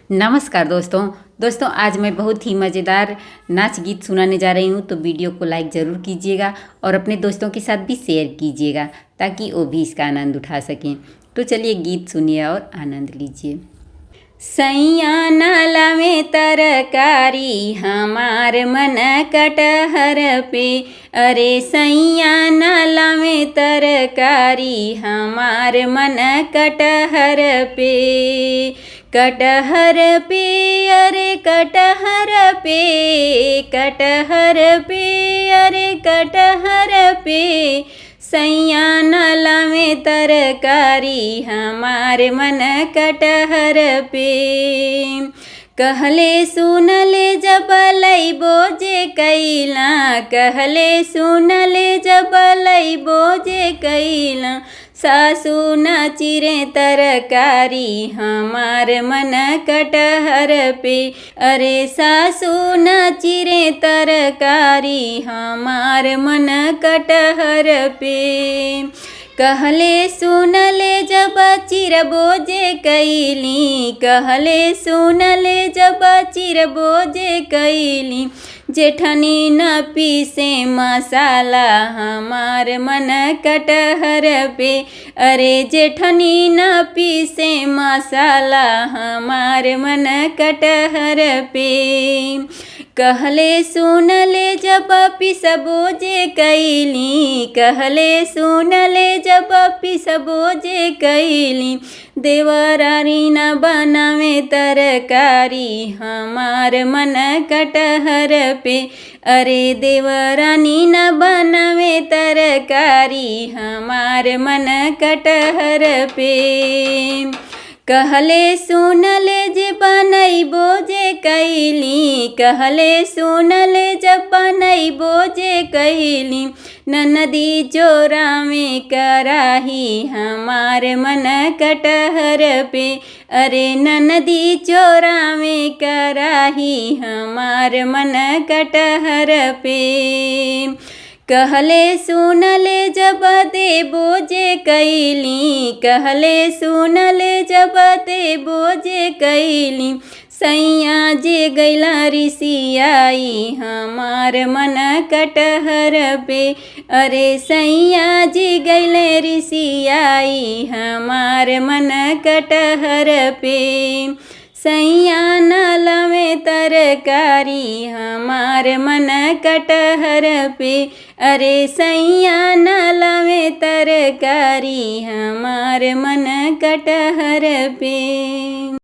नमस्कार दोस्तों दोस्तों आज मैं बहुत ही मज़ेदार नाच गीत सुनाने जा रही हूँ, तो वीडियो को लाइक ज़रूर कीजिएगा और अपने दोस्तों के साथ भी शेयर कीजिएगा ताकि वो भी इसका आनंद उठा सकें। तो चलिए गीत सुनिए और आनंद लीजिए। सैया नाला में तरकारी हमार मन कटहर पे, अरे सैया नाला में तरकारी हमार मन कटहर पे, कटहर पे, अरे कटहर पे, कटहर पे, अरे कटहर पे, सैया नाला में तरकारी हमार मन कटहर पे। कहले सुनले जब लैबो जे कैला, कहले सुनले जब लैबो जे कैला, सासू न चिरे तरकारी हमार मन कटहर पे, अरे सासू न चिरे तरकारी हमार मन कटहर पे। कहले सुनले जब चिरबो जे कैली, कहले सुनले जब चिरबो जे कैली, जेठनी न पीसे मसाला हमार मन कटहर पे, अरे जेठनी न पीसे मसाला हमार मन कटहर पे। कहले सुनले जब पिसबो जे कैली, कहले सुनले जब पिसबो जे कैली, देवरानी न बनावे तरकारी हमार मन कटहर पे, अरे देवरानी न बनावे तरकारी हमार मन कटहर पे। कहले सुनले जे बनैबो जे कैली, कहले सुनले जब बनैबो जे कैली, ननदी चोरा में कराही हमार मन कटहर पे, अरे ननदी चोरा में कराही हमार मन कटहर पे। कहले सुनले जब देबो जे कैली, कहले सुनले जब देबो जे कैली, सैया जे गैला ऋषियाई हमार मन कटहर पे, अरे सैया जे गैले ऋषियाई हमार मन कटहर पे। सैया नाला में तरकारी हमार मन कटहर पे, अरे सैया नाला में तरकारी हमार मन कटहर पे।